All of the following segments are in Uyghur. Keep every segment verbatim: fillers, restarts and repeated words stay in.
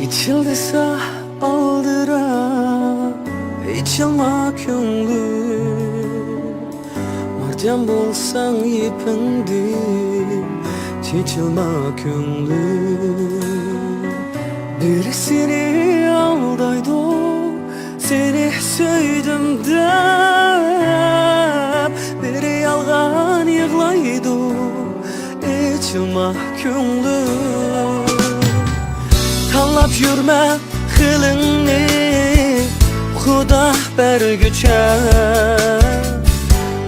ئېچىل دېسە ئالدىراپ، ئېچىلما كۆڭلۈم. مارجان بولساڭ يىپىمدىن، چېچىلما كۆڭلۈم. بىرى سېنى ئالدايدۇ، سېنى سۆيدۈم دەپ، بىرى يالغان يىغلايدۇ، ئېچىلما كۆڭلۈم. تاللاپ يۈرمە خىلىڭنى، خۇدا بەرگۈچە.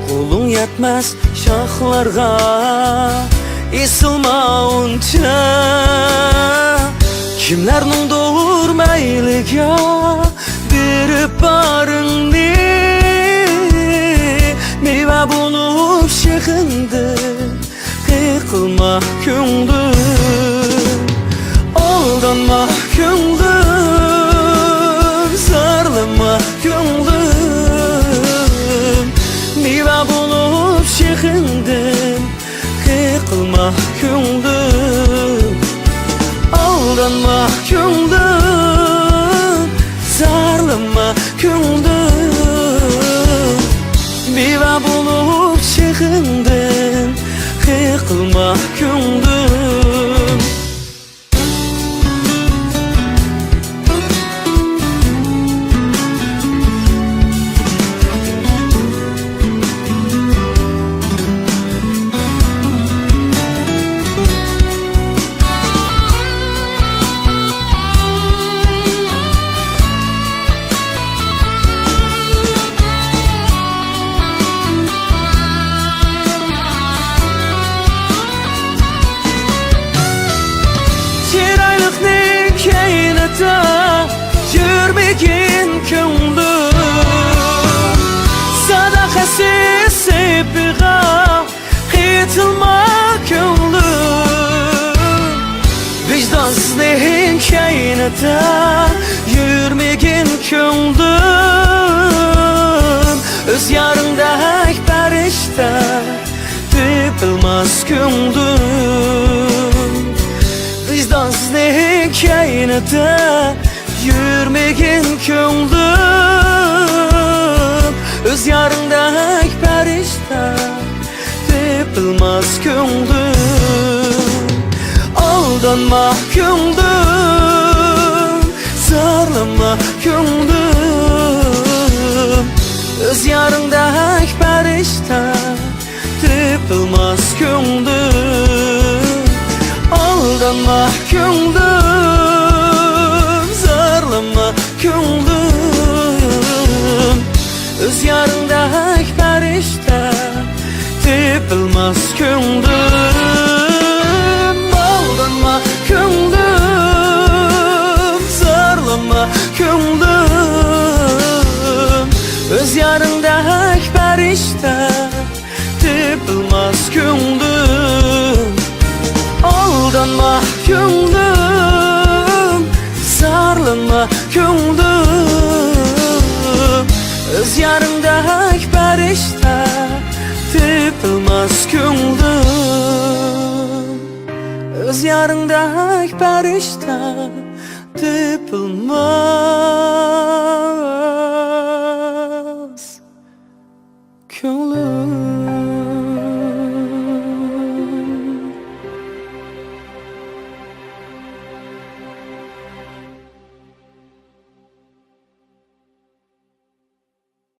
قولۇڭ يەتمەس شاخلارغا، ئېسىلما ئۇنچە. كىملەرنىڭدۇر مەيلىگە بېرىپ بارىڭنى، مېۋە بولۇپ شېخىڭدىن قىقىلما كۆڭلۈم. ئالدانما كۆڭلۈم، زارلىما كۆڭلۈم. مېۋە بولۇپ شېخىڭدىن قىقىلما كۆڭلۈم. ئالدانما كۆڭلۈم، زارلىما كۆڭلۈم. مېۋە بولۇپ شېخىڭدىن قىقىلما كۆڭلۈم. چىرايلىقنىڭ كەينىدە يۈرمىگىن كۆڭلۈم. ساداقەتسىز سېپىغا قېتىلما كۆڭلۈم. ۋىجدانسىزنىڭ كەينىدە يۈرمىگىن كۆڭلۈم. ئۆز يارىڭدەك پەرىشتە تېپىلماس كۆڭلۈم. ۋىجدانسىزنىڭ كەينىدە يۈرمىگىن كۆڭلۈم. ئۆز يارىڭدەك پەرىشتە تېپىلماس كۆڭلۈم. ئالدانما كۆڭلۈم، زارلىما كۆڭلۈم. ئۆز يارىڭدەك پەرىشتە تېپىلماس كۆڭلۈم. ئالدانما كۆڭلۈم، زارلىما كۆڭلۈم. ئۆز يارىڭدەك پەرىشتە تېپىلماس كۆڭلۈم. ئالدانما كۆڭلۈم، زارلىما كۆڭلۈم. ئۆز يارىڭدەك پەرىشتە تېپىلماس كۆڭلۈم. ئالدانما كۆڭلۈم، زارلىما كۆڭلۈم. ئۆز يارىڭدەك پەرىشتە تېپىلماس كۆڭلۈم. ئۆز يارىڭدەك پەرىشتە تېپىلماس